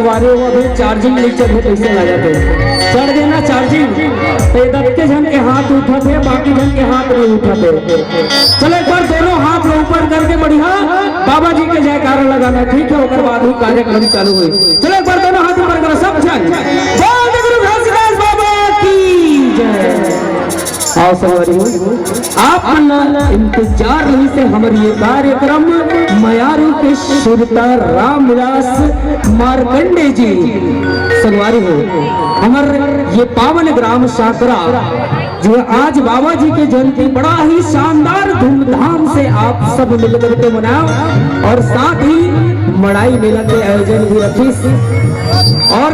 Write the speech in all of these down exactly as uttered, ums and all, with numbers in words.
वारे वो अभी चार्जिंग नहीं चढ़े, कैसे लगा थे? चढ़ देना चार्जिंग। तो ये दबके झन के हाथ उठा थे, बाकी झन के हाथ नहीं उठा थे। चलो, एक बार दोनों हाथ ऊपर करके बढ़िया बाबा जी के जयकारा लगाना, ठीक है? ओकर बाद ही कार्यक्रम चालू हुई। चलो, एक बार दोनों हाथ ऊपर करो, सब झन। बोल दे गुरु घासीदास बाबा की जय। आओ संगवारी हो, आप मन ला इंतजार रहिस हे हमर ये कार्यक्रम मयारू के सुरता रामविलास मार्कंडे जी। संगवारी हो, हमर ये पावन ग्राम शाकरा जो आज बाबा जी के जयंती बड़ा ही शानदार धूमधाम से आप सब मिलकर के मनाओ और साथ ही मड़ाई मेला के आयोजन भी रखिस और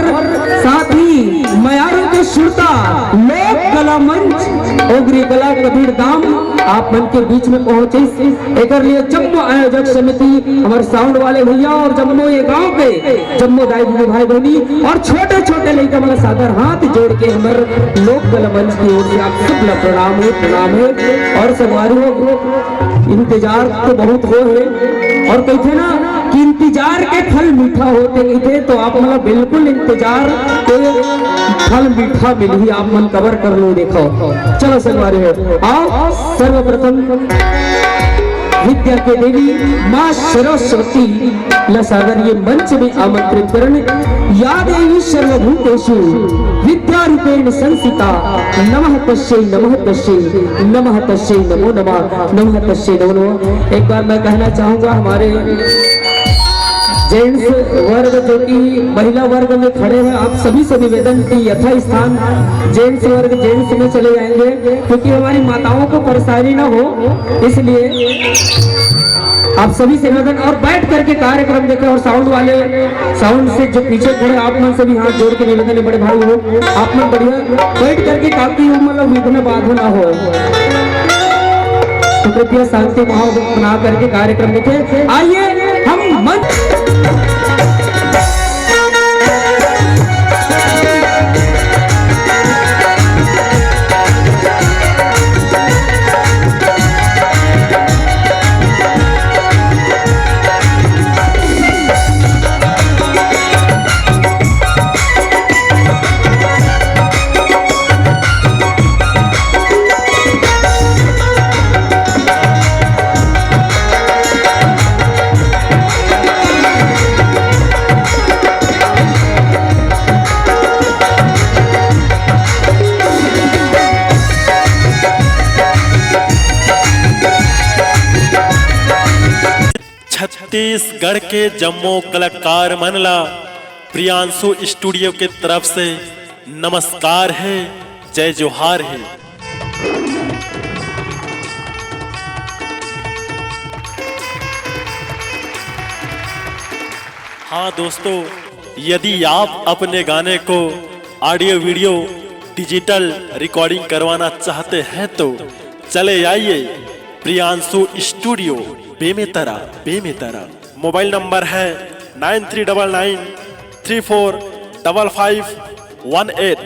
साथ ही मयारू के सुरता लोक कला मंच ओगरी कला कबीर धाम आप मन के बीच में पहुंचिस। एकर लिए जम्मो आयोजक समिति, हमर साउंड वाले भैया और जम्मो ये गांव के जम्मो दाई दीदी भाई बहनी और छोटे छोटे लइका मन ला सादर हाथ जोड़ के हमर लोक कला मंच की ओर से आप सब ला प्रणाम हे, प्रणाम हे। और संगवारी हो, इंतजार तो बहुत हो हे और कहिथे ना कि इंतजार के फल मीठा होथे कहिथे, तो आप मन ला बिल्कुल इंतजार के फल मीठा मिलही। आप मन कबर कर लो, देखो। चलो संगवारी हो, आओ सर्वप्रथम विद्या के देवी माँ सरस्वती ला सादर ये मंच में आमंत्रित करन। या देवी सर्वभूतेषु विद्या रूपेण संस्थिता, नमः तस्यै, नमः तस्यै, नमः तस्यै, नमो नमः, नमः तस्यै, नमो नमः। एक बार मैं कहना चाहूंगा, हमारे जेंट्स वर्ग जो कि महिला वर्ग में खड़े हैं, आप सभी से निवेदन कि यथा स्थान जेंट्स वर्ग जेंट्स में चले जाएंगे, क्योंकि हमारी माताओं को परेशानी ना हो, इसलिए आप सभी से निवेदन। और बैठ करके कार्यक्रम देखें और साउंड वाले, साउंड से जो पीछे खड़े, आप मन से भी हाथ जोड़ के निवेदन है बड़े भाई हो, आप मन बढ़िया बैठ करके, ताकि वो मतलब विघ्न बाधा ना हो। तो कृपया शांति माहौल बना करके कार्यक्रम देखें। आइए हम मंच छत्तीसगढ़ के जम्मो कलाकार मन ला प्रियांशु स्टूडियो के तरफ से नमस्कार है, जय जोहार है। हाँ दोस्तों, यदि आप अपने गाने को ऑडियो वीडियो डिजिटल रिकॉर्डिंग करवाना चाहते हैं तो चले आइए Priyanshu studio, Bemetara, Bemetara. Mobile number है nine three double nine three four double five one eight.